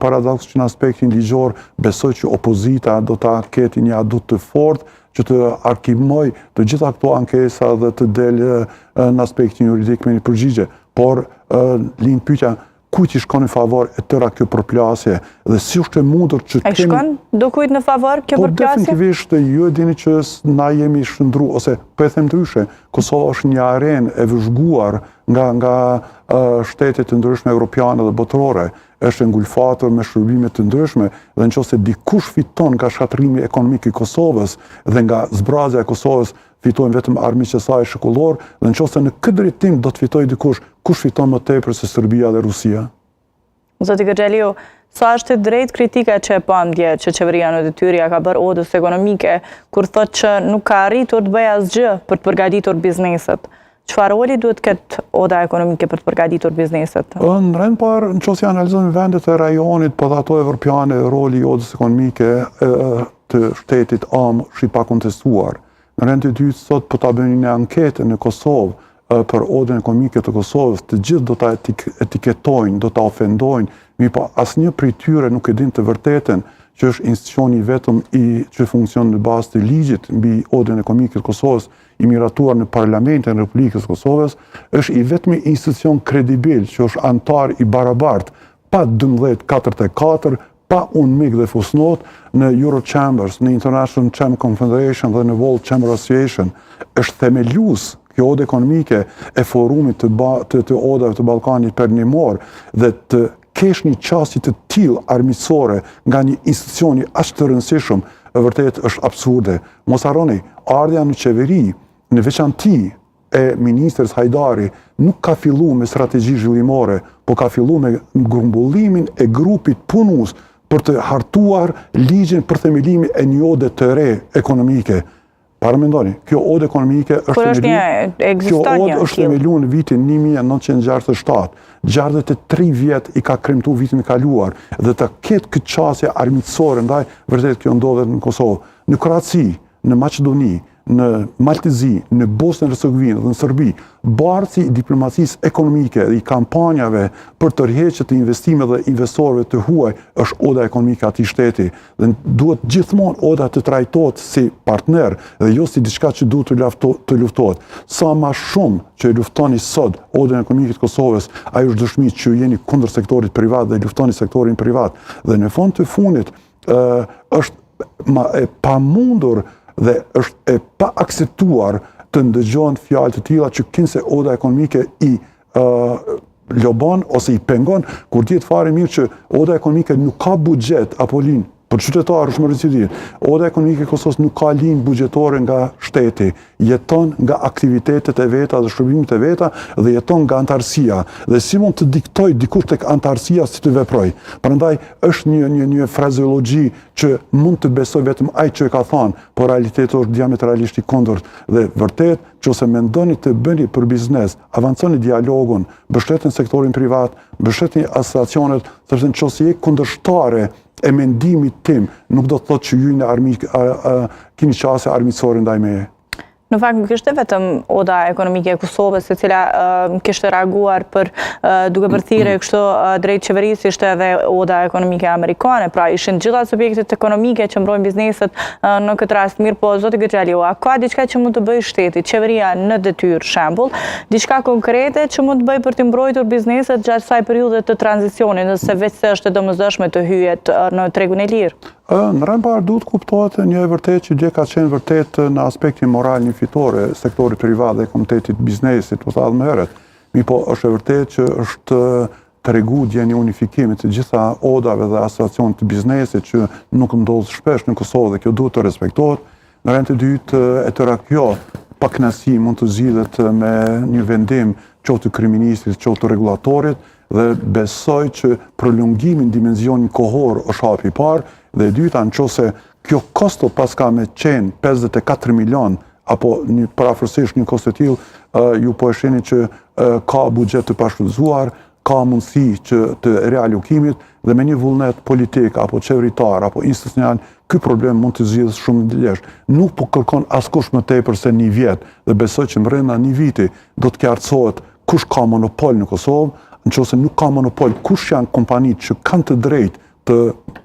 Paradoks që në aspektin ligjor besoj që opozita do ta ketë një adut të fortë që të arkivojë të gjitha këto ankesa dhe të del në aspektin juridik me një përgjigje. Por lind pyetja kujt i shkon në favor e tëra kjo përplasje dhe si është e mundur që të kemi... A i shkon dokujt në favor kjo po, përplasje? Po definitivisht ju e dini që na jemi shndërru, ose po e them ndryshe, Kosova është një arenë e vëzhguar nga, nga shtetet të ndryshme europiane dhe botërore është e ngulfatur me shërbime të ndryshme dhe në qoftë se dikush fiton nga shkatërrimi ekonomik i Kosovës dhe nga zbrazja e Kosovës, fitojnë vetëm armiqtë e saj shekullorë dhe në qoftë se në këtë drejtim do të fitojë dikush, kush fiton më tepër se Serbia dhe Rusia? Zoti Gërxhaliu, sa është e drejtë kritika që e pamë dje që qeveria në detyrë ia ka bërë odës ekonomike, kur thotë që nuk ka arritur të bëjë asgjë për të përgatitur bizneset? Çfarë roli duhet të ketë oda ekonomike për të përgatitur bizneset? Në rend parë, në qoftë se analizojmë vendet e rajonit, po dhe ato evropiane, roli i odës ekonomike të shtetit amë është i pakontestuar. Në rend të dytë, sot po ta bëni një anketë në Kosovë për odën ekonomike të Kosovës, të gjithë do ta etiketojnë, do ta ofendojnë, mirëpo asnjë prej tyre nuk e din të vërtetën që është institucioni i vetëm i që funksionon në bazë të ligjit mbi odën ekonomike të Kosovës, i miratuar në Parlamentin e Republikës së Kosovës, është i vetmi institucion kredibil që është anëtar i barabartë pa 1244, pa UNMIK dhe fusnotë në Euro Chambers, në International Chamber Confederation dhe në World Chamber Association. është themelues kjo odë ekonomike e forumit të, ba, të, të odave të Ballkanit Perëndimor dhe të kesh një qasje të tillë armiqësore nga një institucioni aq të rëndësishëm, e vërtet është absurde. Mos harroni, ardhja në qeveri, në veçanti e ministres Hajdari, nuk ka fillu me strategji zhvillimore, po ka fillu me grumbullimin e grupit punues për të hartuar ligjin për themelimin e një ode të re ekonomike. Paramendoni, kjo odë ekonomike është themelu, kjo odë është themelu në vitin 1967, 63 vjet i ka kremtu vitin e kaluar, dhe të ketë këtë qasje armiqësore, ndaj, vërtet kjo ndodhet në Kosovë. Në Kroaci, në Maqedoni, në Mal të Zi, në Bosnjë e Hercegovinë dhe në Serbi, bartësi i diplomacisë ekonomike dhe i kampanjave për tërheqje të investimeve dhe investorëve të huaj është oda ekonomike e atij shteti. Dhe duhet gjithmonë oda të trajtohet si partner dhe jo si diçka që duhet të, lafto, të luftohet. Sa ma shumë që e luftoni sot odën ekonomike të Kosovës, ajo është dëshmi që ju jeni kundër sektorit privat dhe luftoni sektorin privat. Dhe në fund të fundit, është ma e pamundur dhe është e paakceptuar të ndëgjohen fjalë të tilla që kinse oda ekonomike i lobon ose i pengon, kur dihet fare mirë që oda ekonomike nuk ka buxhet apo linjë, për qytetarë është më rëndësi dihet. Oda ekonomike e Kosovës nuk ka linjë buxhetore nga shteti, jeton nga aktivitetet e veta dhe shërbimet e veta dhe jeton nga anëtarësia. Dhe si mund të diktojë dikush tek anëtarësia si të veprojë. Prandaj është një një një frazeologji që mund të besojë vetëm ai që e ka thënë, por realiteti është diametralisht i kundërt dhe vërtet Qoftë se mendoni të bëni për biznes, avanconi dialogun, mbështetni sektorin privat, mbështetni asociacionet, sepse në qoftë se je kundërshtare e mendimit tim, nuk do të thotë që ju jeni armik, kini qasje armiqësore ndaj meje. Në fakt nuk ishte vetëm Oda Ekonomike e Kosovës, e cila kishte reaguar për duke bërë thirrje kështu drejt qeverisë, ishte edhe Oda Ekonomike Amerikane, pra ishin gjitha subjektet ekonomike që mbrojnë bizneset në këtë rast. Mirëpo, zoti Gërxhaliu, a ka diçka që mund të bëjë shteti, qeveria në detyrë, shembull, diçka konkrete që mund të bëjë për të mbrojtur bizneset gjatë kësaj periudhe të tranzicionit, nëse veçse është e domosdoshme të hyjet në tregun e lirë? Në rend parë duhet kuptohet një e vërtetë që dje ka qenë vërtet në aspektin moral një fitore sektorit privat dhe komunitetit biznesit, u tha edhe më herët. Mirëpo është e vërtetë që është tregu dje një unifikim i të gjitha odave dhe asociacionit të biznesit që nuk ndodh shpesh në Kosovë dhe kjo duhet të respektohet. Në rend të dytë, e tëra kjo pakënaqësi mund të zgjidhet me një vendim qoftë të kryeministrit, qoftë të rregullatorit dhe besoj që prolongimi në dimensionin kohor është hapi i parë dhe e dyta në qoftë se kjo kosto paska me qenë 54 milion apo një përafërsisht një kosto e tillë, ju po e shihni që ka buxhet të pashfrytëzuar, ka mundësi që të realokimit dhe me një vullnet politik apo qeveritar apo institucional, ky problem mund të zgjidhet shumë lehtë. Nuk po kërkon askush më tepër se një vjet dhe besoj që mbrenda një viti do të qartësohet kush ka monopol në Kosovë, në qoftë se nuk ka monopol, kush janë kompanitë që kanë të drejtë të